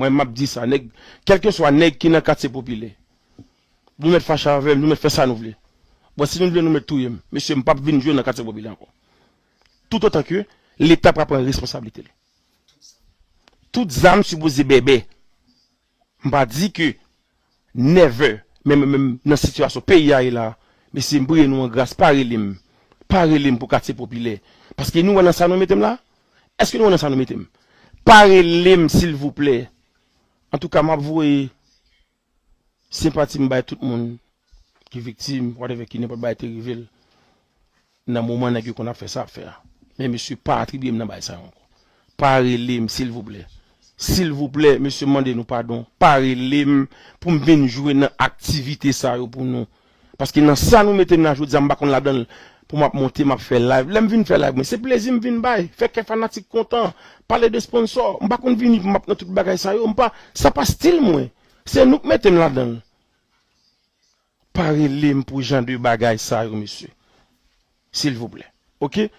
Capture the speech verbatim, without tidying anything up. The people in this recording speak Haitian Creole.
Mwen, m ap di sa, nèg, kèlkeswa nèg ki nan katye popilè, nou mèt fache avè m, nou mèt fè sa nou vle. Bon, si nou vle, nou mèt touye m. Mesye, m p ap vin jwe nan katye popilè ankò. Toutotan ke Leta pa pran responsablite l. Tout zam sipoze bèbè. M pa di ke never, men, men, men nan sitiyasyon peyi a ye la, mesye, m priye nou an gras, pa rele m. Pa rele m pou katye popilè. Paske nou wè nan sa nou mete m la? Èske nou wè nan sa nou mete m? Pa rele m, silvouplè. Antouka, m ap voye senpati m bay tout moun ki viktim, whatever, ki nenpòt bagay te rive l nan moman nèg yo konn ap fè sa ap fè a. Men mesye, pa atribye m nan bagay sa yo ankò. Pa rele m, silvouplè. Silvouplè, mesye, m mande nou padon. Pa rele m pou m vin jwe nan aktivite sa yo pou nou. Paske nan sa nou mete m la jodi a, m pa konn ladan l pou m ap monte, m ap fè live. Lè m vin fè live, mwen, se plezi m vin bay. Fè kè fanatik kontan. Pale de sponsò. M pa konn vini pou m ap nan tout bagay sa yo. M pa, sa pa stil mwen. Se nou k mete m ladan l. Pa rele m pou jan de bagay sa yo, mesye. Silvouplè. Oke?